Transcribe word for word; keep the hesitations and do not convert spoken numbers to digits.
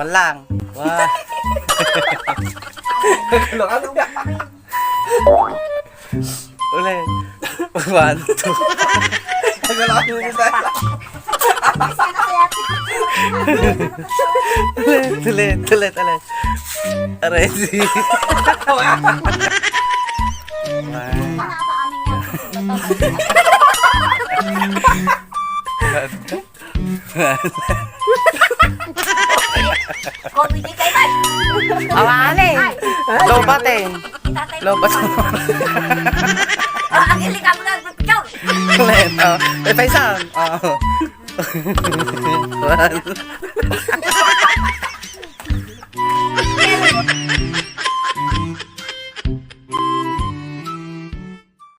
Lang. Wow. Ulit. One, two. Ulit, ulit, ulit, ulit. Ready. One. Comedy kayo, ay! Awa, ale. Ay. Lobat, eh. Lobat. Ah, ang hilig ako na, picture. Ulit, oh. May pa isa. Oh. One.